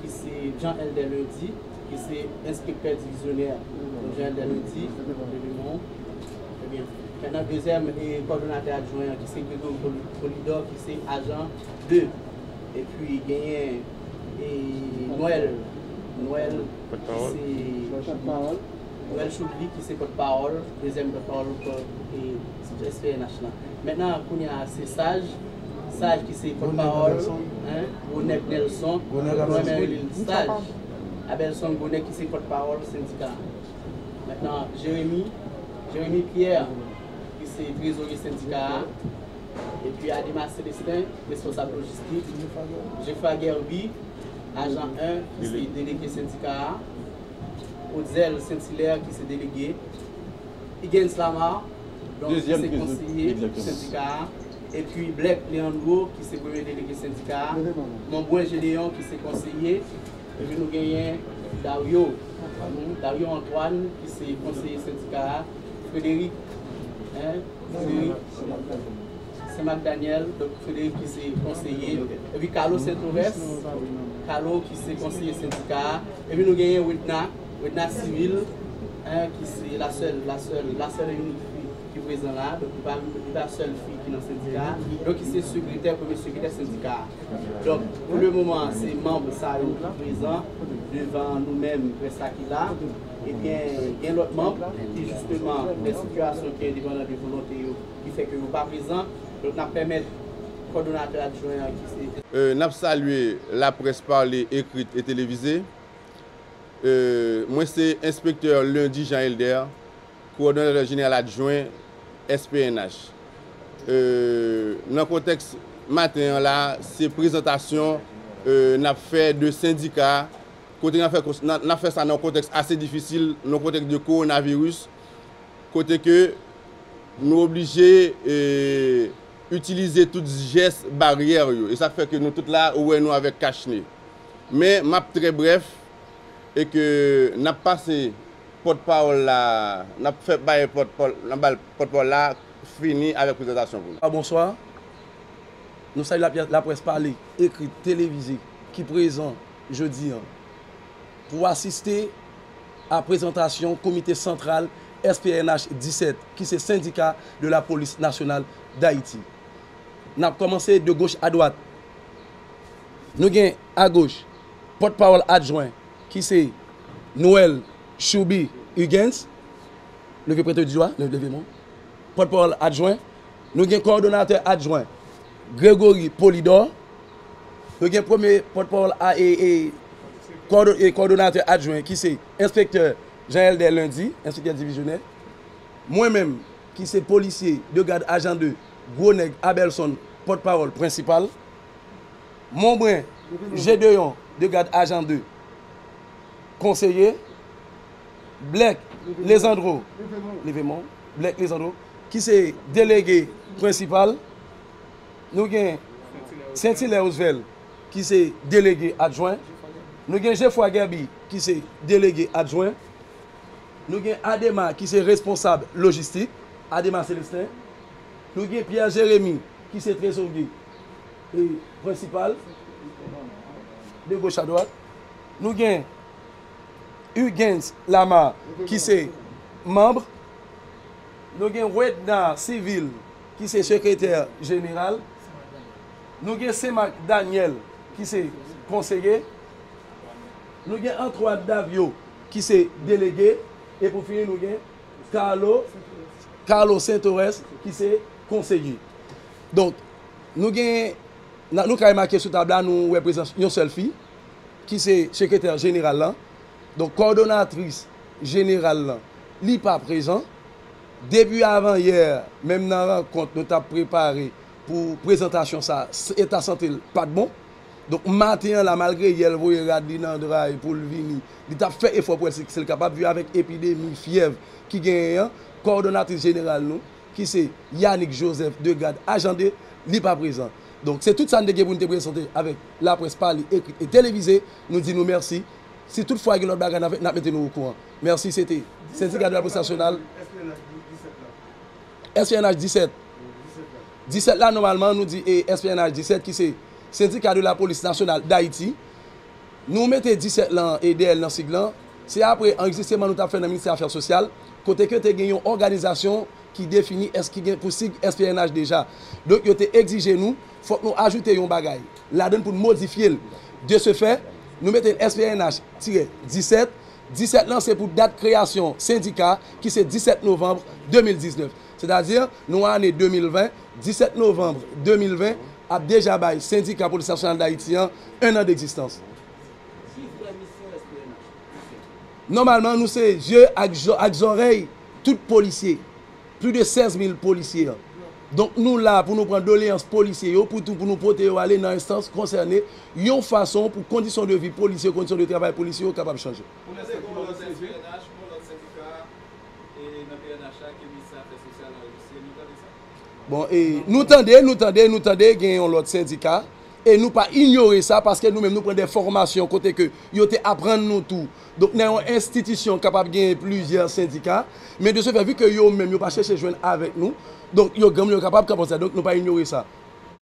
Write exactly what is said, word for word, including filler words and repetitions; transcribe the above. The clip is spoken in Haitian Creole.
Ki se Jean Elder Lundi, ki se enspektè divizyonè. Jean Elder Lundi, leve men w. Ebyen, mentnan, dezyèm e kòdonatè adjwen an, ki se Gregory Poli- Polidor, ki se ajan de. Epi genyen e Noël, Noël, ki se Noël Choubli, ki se pòtpawòl, dezyèm pòtpawòl e S P N H lan. Mentnan, kounye a, se Saj, Saj ki se pòtpawòl, en, Gwo Nèg Nelson, nou renmen rele l Saj. Abelson Gwo Nèg ki se pòtpawòl sendika a. Mentnan, Jeremi, Jeremi Pierre, ki se trezorye sendika a. Epi Adema Célestin, responsab lojistik. Jeffra Guerby, ajan en, ki se delege sendika a. Odzel Saint-Hilaire, ki se delege. Higgins Lamar, donk, ki se konseye sendika a. Epi Blek Leandro, ki se premye delege sendika a. Monbrun Gédéon, ki se konseye. Epi nou genyen Dario, Dario Antoine, ki se konseye sendika a. Frédéric, en, Frédéric Saint-Marc Daniel, donk Frédéric ki se konseye. Epi Carlo Saint-Orest, Carlo ki se konseye sendika a. Epi nou genyen Widna, Widna Civil, en, ki se la sèl, la sèl, la sèl e inik fi ki prezan la. Donk, li pa, li pa sèl fi ki nan sendika a. Donk, ki se sekretè, premye sekretè sendika a. Donk, pou le moman, se manm sa yo ki prezan devan nou menm, près la ki la. Ebyen, gen lòt manm ki, jisteman, lè sitiyasyon ki endepandan de volonte yo, ki fè ke yo pa prezan. Donk, n ap pèmèt kòdonatè adjwen an ki se Euh, n ap salye laprès pale, ekrit e televize. Euh, mwen se enspektè Lundi Jean Elder, kowòdonatè jeneral adjwen S P N H. Euh, nan kontèks maten an la, se prezantasyon, euh, n ap fè de sendika, kote n ap fè kons-, n ap, n ap fè sa nan yon kontèks ase difisil, nan yon kontèks de kowonaviris, kote ke nou oblije, e, itilize tout jès baryè yo. E sa k fè ke nou tout la, ou wè nou avèk kachne. Men, m ap trè brèf, e ke n ap pase pòtpawòl la, n ap fè bay pòtpawòl, n ap ba l pòtpawòl la fini avèk prezantasyon pou nou. Ah, bonswa. Nou salye lapyè-, laprès pale, ekri, televize, ki prezan jodi an pou asiste a prezantasyon Komite Santral S P N H disèt, ki se Syndicat de la Police Nationale d'Haïti. N ap kòmanse de goch a dwat. Nou gen agoch, pòtpawòl adjwen, ki se Noël Chouby Huguens. Leve pwente di w a, leve, leve men w. Pòtpawòl adjwen. Nou gen kowòdonatè adjwen, Gregory Polidor. Nou gen premye pòtpawòl a, e, e, kowòdo-, e, kowòdonatè adjwen, ki se enspektè Jean Elder Lundi, enspektè divizyonè. Mwen menm, ki se polisye de gad ajan de, Gwo Nèg Abelson, pòtpawòl prensipal. Monbren Jedeyon, de gad ajan de, konseye. Blèk Lezandro, leve men w, Blèk Lezandro, ki se delege prensipal. Nou gen Sentilè Osvel, ki se delege adjwen. Nou gen Jefwa Gèbi, ki se delege adjwen. Nou gen Adema, ki se responsab lojistik, Adema Célestin. Nou gen Pierre Jérémy, ki se trezorye e prensipal, de goch a dwat. Nou gen Huguens Lamar, ki se manm. Nou gen Wedna Civil, ki se sekretè jeneral. Nou gen Senmak Daniel, ki se konseye. Nou gen Antoine Davio, ki se delege. E pou fini, nou gen Carlo, Carlo Saint-Orest, ki se konseye. Donk, nou gen, na-, nou ka remake sou tab la, nou wè prezans yon sèl fi, ki se sekretè jeneral lan. Donk, kowòdonatris jeneral lan, li pa prezan. Depi avan yè, menm nan rankont nou t ap prepare pou prezantasyon sa, s-, eta sante l pa t bon. Donk, maten an la, malgre yè l voye rad li nan dra pou l vini, li t ap fè efò pou wè si, si l kapab, vi avèk epidemi fyèv ki genyen an, kowòdonatris jeneral nou, ki se Yanick Joseph de gad ajan de, li pa prezan. Donk, se tout sa n te gen pou n te prezante avèk laprès pale, ekri e televize. Nou di nou mèsi. Si tout fwa gen lòt bagay, n ap, n ap mete nou okouran. Mèsi, se te Syndicat de la Police Nationale. S P N H disèt. Disèt la, nòmalman, nou di, e, S P N H disèt, ki se Syndicat de la Police Nationale d'Haïti. Nou mete disèt lan e dèyè l nan sig lan, se apre anrejistreman nou t ap fè nan Ministè Afè Sosyal, kote ke te gen yon òganizasyon ki defini S, ki gen pou sig S P N H deja. Donk, yo te egzije nou, fòk nou ajoute yon bagay ladan l pou n modifye l. De ce fait, nou mete S P N H tirè disèt. Disèt lan se pou dat kreyasyon sendika, ki se disèt novanm de mil diznèf. Sètadi, nou an ane de mil ven, disèt novanm de mil ven ap deja bay Sendika Polis Nasyonal d Ayiti an un an d'egzistans. Ki vrè misyon S P N H? Nòmalman, nou se zye ak zò-, ak zòrèy tout polisye. Plis de sèz mil polisye an. Donk, nou la pou nou pran doleyans polisye yo, pou tou, pou nou pote yo ale nan enstans konsène, yon fason pou kondisyon de vi polisye yo, kondisyon de travay polisye yo kapab chanje. Pou lè sa, gen yon lòt S P N H, gen yon lòt sendika, e nan P N H la, ke Ministè Afè Sosyal anrejistre, nou tande sa? Bon, e nou tande, nou tande, nou tande, gen yon lòt sendika, e nou pa inyore sa, paske nou menm, nou pran de fòmasyon kote ke yo te aprann nou tou. Donk, nan yon enstitisyon kapab gen plizyè sendika, men de ce fait, vi ke yo menm, yo pa chèche jwenn avèk nou, donk, yo, granm yo kapab kanpe sa, donk, nou pa inyore sa.